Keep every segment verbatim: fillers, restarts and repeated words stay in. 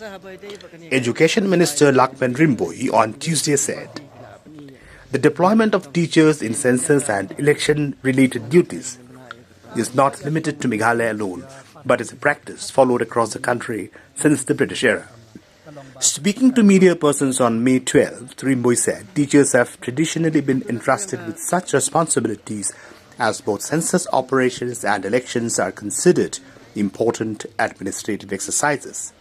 Education Minister Lahkmen Rymbui on Tuesday said the deployment of teachers in census and election related duties is not limited to Meghalaya alone, but is a practice followed across the country since the British era. Speaking to media persons on May twelfth, Rymbui said teachers have traditionally been entrusted with such responsibilities as both census operations and elections are considered important administrative exercises.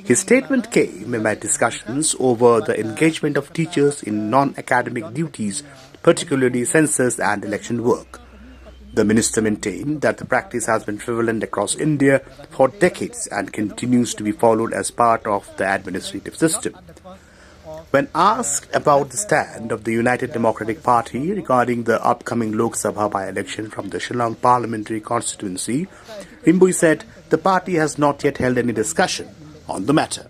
His statement came amid discussions over the engagement of teachers in non academic duties, particularly census and election work. The minister maintained that the practice has been prevalent across India for decades and continues to be followed as part of the administrative system. When asked about the stand of the United Democratic Party regarding the upcoming Lok Sabha by election from the Shillong parliamentary constituency, Rymbui said the party has not yet held any discussion on the matter.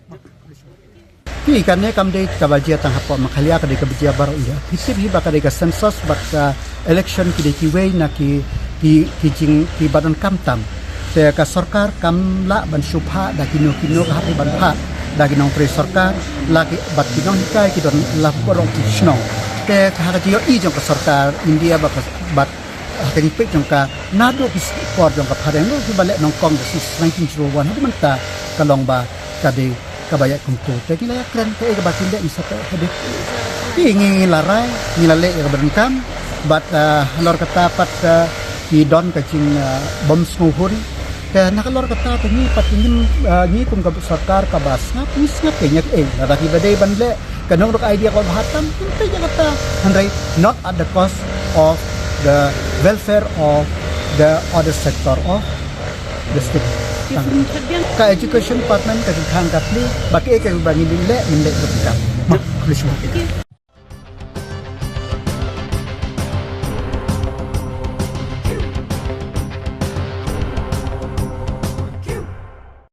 Hi kane kam dei kaba jia tang hapoh Meghalaya, ka dei kaba jia baroh India. Phi tip hi ba ka dei ka census bad ka election ki dei kiwei na ki ki ki jing ki ba donkam tam. Te ka sorkar kam lah ban shu phah da kino kino ka hap ban phah da ki nongtrei sorkar, la ki bad ki nonghikai ki don la baroh ki shnong. Te ka ha ka jingïohi jong ka sorkar India bad bad ha ka jingpeit jong ka naduh ki por jong ka phareng ruh ki ba leh nyngkong da since nineteen zero one haduh mynta ka long ba ka dei kaba ïaid kumto. Te ngi la ïakren kaei kaba kin leh ngi sa peit. Te ngi la rai, ngi la leh ïa kaba donkam bad halor kata pat ki don ka jingbym sngewhun. Te na ka lor kata te ngi pat ngi, ngi kum ka sorkar kaba sngap, ngi sngap, te ngi ïa kaei lada kiba dei ban leh ka nongrok idea kaba bha tam, te ïa kata, hynrei not at the cost of the welfare of the other sector of the state. Ka education department ka jingkhang ka pli ba kaei kaba ngin leh, ngin leh. Ka pli.